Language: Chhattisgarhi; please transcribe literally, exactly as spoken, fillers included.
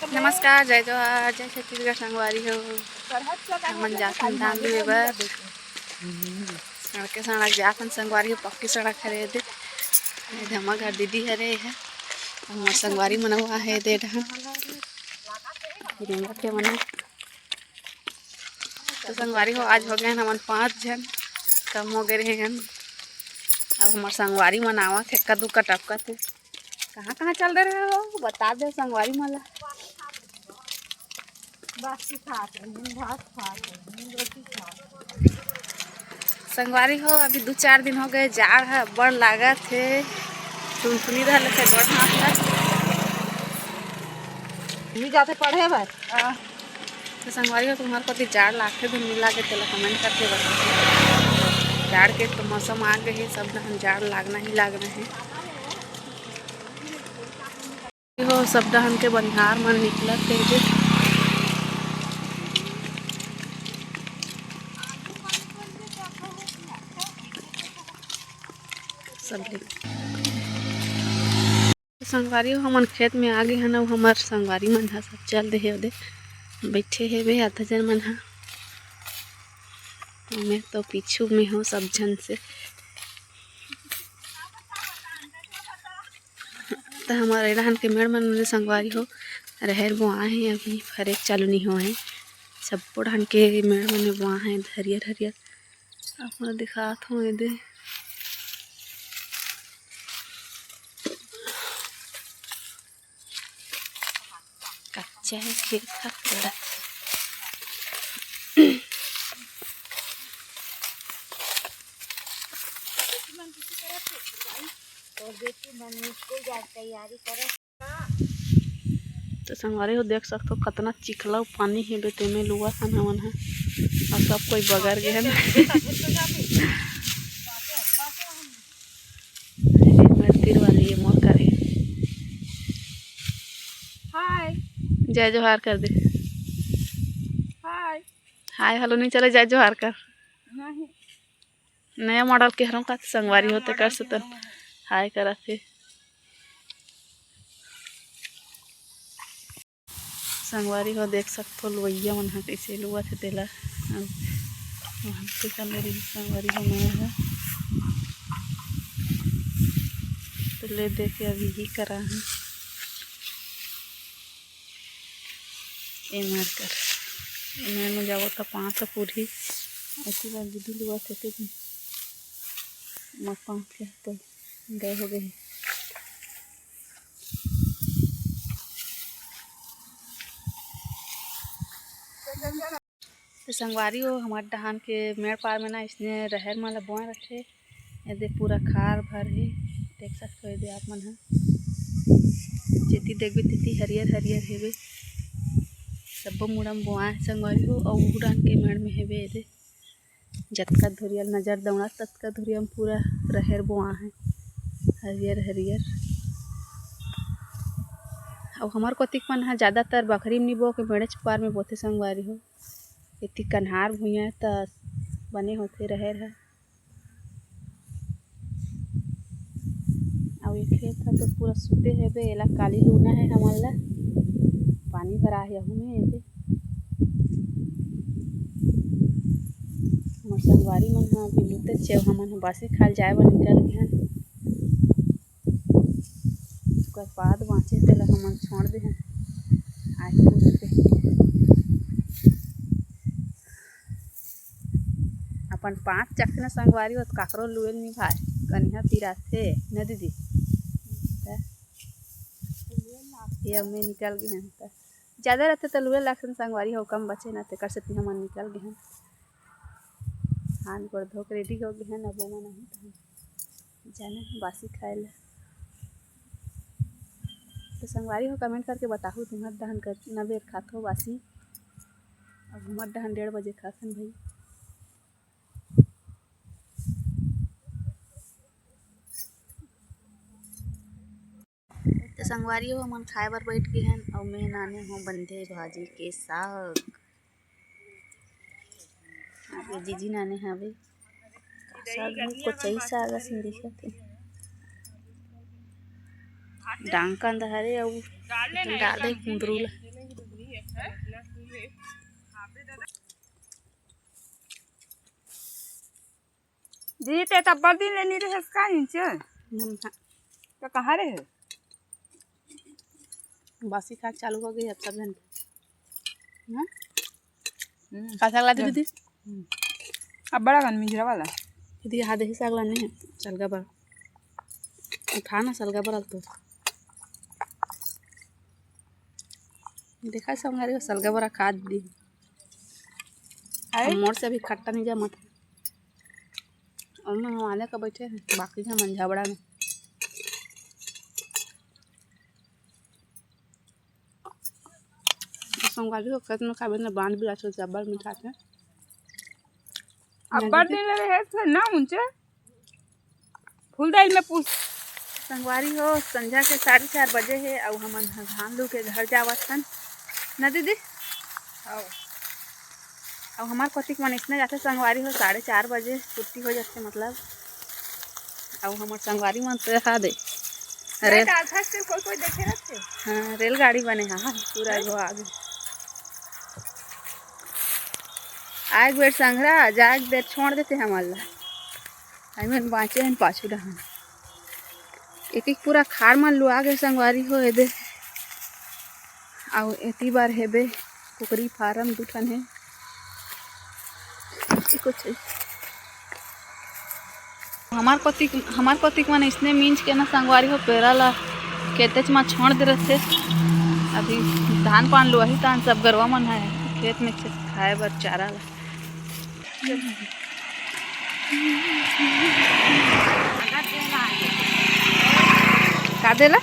नमस्कार, जय जोहार, जय छत्तीसगढ़ संगवारी हो। हमन जाथन धान लुए बर। सड़के सड़क जाथन संगवारी हो, पक्की सड़क हरे दे। ये धमा घर दीदी हरे है। हमर संगवारी मन हुआ है दे डहा। रेंगत हे मना। तो संगवारी हो, आज हो गए हमन पाँच झन, कम हो गए रहे हन। अब हमर संगवारी मन आवत हे, कदू कटपका थे। कहाँ कहाँ चल दे रहे हो, बता दे संगवारी मन ला। बासी खात रहे, भात खात रहे, रोटी खात रहे। संगवारी हो, अभी दू चार दिन हो गए, जाड़ है, बड़ लागत है, टुनटुनी रहल है, बड़ हाथ है। नहीं जाते पढ़े बर। तो संगवारी हो, तुम्हारे कोती जाड़ लागथे धुन मिला के तेला comment करके बताओ। जाड़ के तो मौसम आ गए है, सब डहन जाड़ लागना ही लागना है। हो, सब डहन के बनिहार मन निकलत हे जे। सब ले संगवारी हो, हमन खेत में आ गे हन, अउ हमर संगवारी मन ह सब चल दे हे ओदे, बइठे हेबे आधा झन मन ह। मैं तो पीछू में हूँ सब झन से। त हमर ए डहन के मेड़ मन में संगवारी हो, रहेर बोआ हे, अभी फरेक चालू नहीं होए हे। सब्बो डहन के मेड़ मन में बोआ हे, हरियर हरियर। आप मन दिखात हो एदे। कच्चा है खेत ह पूरा। तो संगवारी हो, देख सकथो कतना चिखला पानी हे बे, तेमे लुआ सन हमन ह, अउ सब कोई बगर गे हे ना। ये मेर तीर वाली ये मोर करे। हाय। जय जोहार कर दे। हाय। हाय हेलो नहीं चले, जय जोहार कर। नहीं। नया model के हरों का संगवारी होते कर से तो हाय करत हे। संगवारी हो, देख सकथो लुवइया मन ह कइसे लुवत हे तेला। अउ वहाँ पे चल रही संगवारी हो, मैं ह तो ले दे के अभी ही करा है। ए मार कर ए मार में जावो त पाँच पूरी ऐसी बार दीदी लुवत हे ते मत पाँच के तो गए हो गए। तो संगवारी हो, हमर डहान के मेड़ पार में ना इसने रहेर मन ल बोए रथे। एदे पूरा खार भर हे, देख सकथो एदे आप मन ह। जेती देखबे तेती हरियर हरियर हेबे, सब्बो मुड़ा म बोआ हे संगवारी हो। अउ उ डहान के मेड़ में हेबे एदे। जतका धुरिया ल नजर दौड़ात, ततका धुरिया म पूरा रहेर बोआ हे, हरियर हरियर। अउ हमर कोतिक मन ह जादातर बखरी म नी बो के, मेड़ेच पार में बोथे संगवारी हो। एती कन्हार भुइयां त बने होथे रहेर ह। अउ ये खेत ह तो पूरा सुते हेबे, एला काली लूना हे हमन ला। पानी भरा हे यहू में एदे। हमर संगवारी मन ह अभी लुते चेव, हमन ह बासी खाए ल जाए बर निकल गे हन। ओकर बाद बाँचे तेला हमन छोड़ दे हन। आज तो लुते अपन पाँच चखना संगवारी हो, त काकरो लुएल निभाए, कनिहा पिराथे न दीदी। त ये अब मैं निकल गे हन, त जादा रहते त लुएल लागथे संगवारी हो, कम बचे न, तेकर सेती हमन निकल गे हन। हाथ गोड़ धो के ready हो गे हन, अब ओमन आही त हम जाना बासी खाए ला। तो संगवारी हो, comment करके बताहू, तुम्हर डहन कतना बेर खाथो बासी? अब हमर डहन डेढ़ बजे खाथन भाई। तो संगवारी हो, हमन खाए बर बैठ गे हन, अउ मैं नाने हो बंधे भाजी के साग। ये जीजी नाने हवे। साग में कोचई साग असन दिखत हे। डांका अंदर हरे अउ डाले कुंदरू ला। दीदी, ते तब्बर दिन ले नी रहे का इंचे? हम्म, हाँ। तो कहाँ रहे? बासी खाए चालू हो गई अब सब जन के। हाँ? हम्म। का साग लादे दीदी? हम्म। अब बड़ा कन मिंजरा वाला। दीदी, यहाँ देखी साग लाने हैं, सलगा बड़ा। उठा ना सलगा बड़ा तो। देखा संगवारी हो, सलगा बड़ा खा दी। अरे? अब मोर से अभी खट्टा नहीं जमत। और मैं वहाँ लेकर बैठे हैं, बाकी है मन झाबड़ा में। संगवारी हो, खेत में खाबे न बांध भी रहते, जब्बर मिठाते। अब्बर दिन ले रहे थे ना उनसे। फूल दाई में पूछ। संगवारी हो, संझा के साढ़े चार बजे हे, अउ हमन ह धान लू के घर जावत हन, ना दीदी? हव। अउ हमार कोतिक मन इसने जाथे संगवारी हो, साढ़े चार बजे छुट्टी हो जाथे, मतलब। अउ हमर संगवारी मन तो हा दे। अरे। नहीं, डाल फर्स्ट से कोई, कोई देखे रहथे। हाँ, रेलगाड़ी बने हा, पूरा हैं? एगो आगे। आए एक बेर संघरा, जाए एक बेर छोड़ देते हमन ला। आई मन बाँचे हन पाछू डहन। एक एक पूरा खार मन लुआ गे संगवारी हो एदे। अउ एती बार हेबे कुकरी फारम दू ठन हे। कुछ हमार कोतिक, हमार कोतिक मन इसने मींज के ना संगवारी हो पेरा ला खेतेच म छोड़ दे रहथे। अभी धान पान लुआही तान सब गरवा मन है खेत में च-, खाए बर चारा ला। का देला?